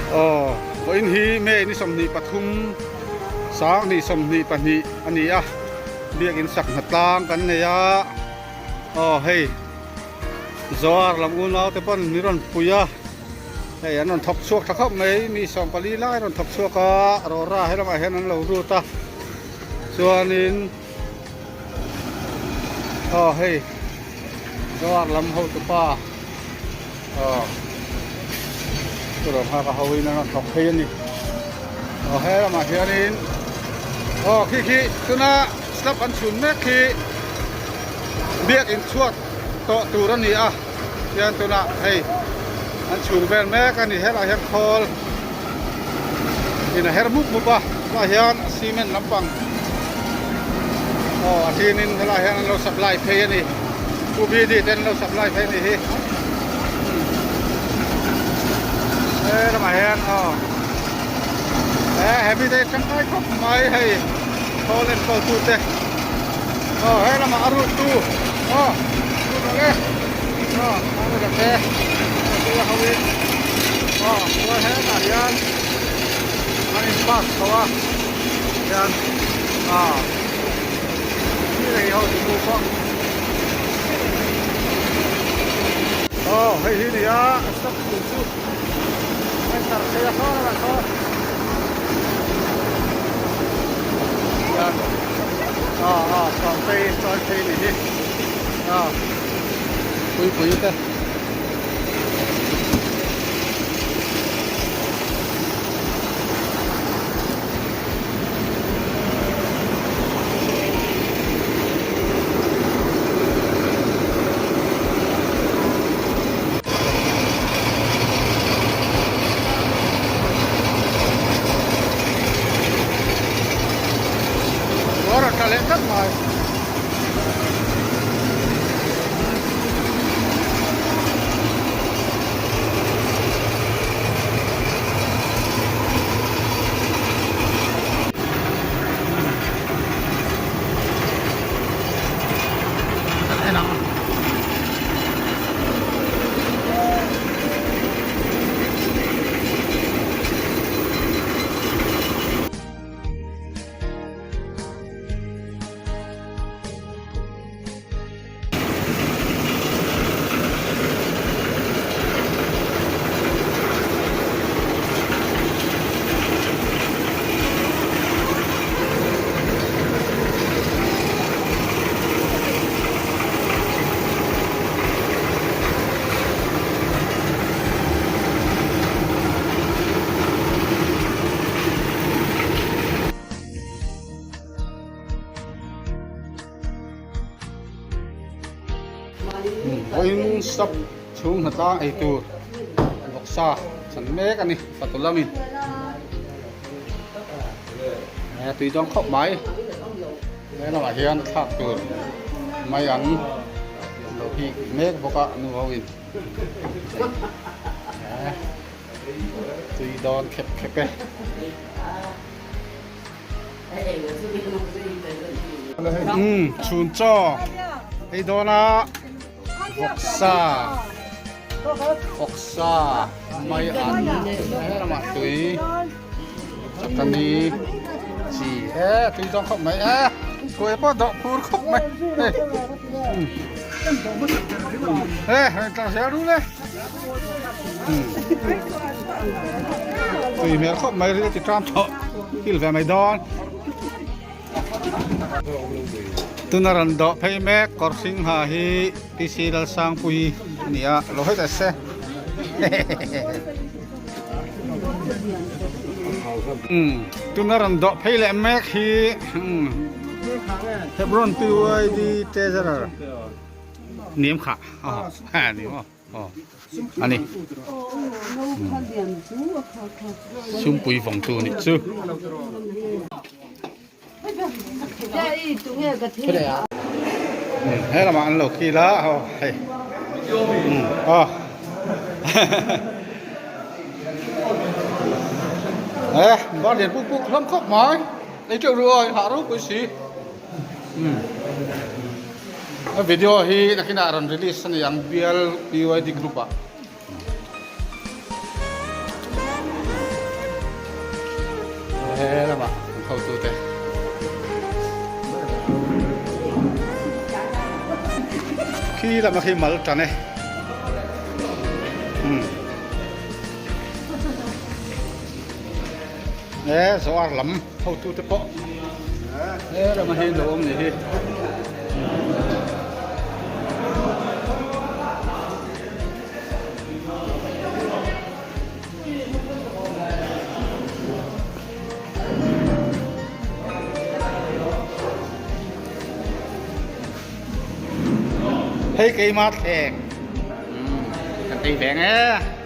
Aw vawiin hi May ni 23 2022 a ni a biakin sak hna tlang kan nei a aw hei Zoar lam unau te pawn min rawn pui a hei an rawn thawk chhuak tha khawp mai mi 14 lai rawn thawk chhuak a rawra helamah hian an lo lut a chuanin aw hei Zoar lam hotupa aw turah nghak a ho in an rawn thawk phei a ni aw he lamah hianin aw khi khi tuna slab an chhun mek khi biakin chhuat tawh tur a ni a tihian tunah hei an chhun vel mek a ni helaiah hian khawl in a her mup mup a tunah hian cement lampang aw a hlin in helaiah hian an lo supply phei a ni u b d te an lo supply phei a nih hi he lamah hian aw he he mite hi tangkai khawp mai hei khawl enkawl tu te aw he lamah a rut tu aw rut rawh le aw a rut rawh te a ho in aw chuan hetah hian an in pass chho a hian aw khi lei ho chu pawh aw hei hi ni a a stop tur chu a in tar phei a saw lamah saw hian aw aw sawmtei chawi phei ni hi aw puipui te. Ruah a tla leh tlat mai. Vawiin sap chhung hnatlang ei tur vawksa chan mek a ni fatu lamin he tui dawn khawp mai he lamah hian thlak tur mai an lo hik mek bawk a nu ho in he tui dawn khep khep e. Umm chhun chaw ei dawn a vawksa vawksa mai an helamah tui chutani chi e tui dawn khawp mai e kuai pawh dawh phur khawp mai hei e rawn tlar zel ru le tui hmel khawp mai ril ti tram tawh thil ve mai dawn tuna rawn dawh phei mek kawr hring ha hi P C Lalsangpui a ni a lo hawi ta se tuna rawn dawh phei leh mek hi Hebron P Y D Treasurer niam kha aw ni maw. Aw a ni Sumpui vawngtu nih chu. He lamah an lo kil a aw hei aw e bar lian puk puk hlawm khawp mai ei teuh reuh a hah ropui si. A video hi nakinah rawn release a ni ang bial BYD group ah. He lamah an hotute. Khi lama khi mal tan e. Hmm. E zoar lam hotute pawh. He lama hi lo awm ni hi. Hei keima thleng kan tei veng e.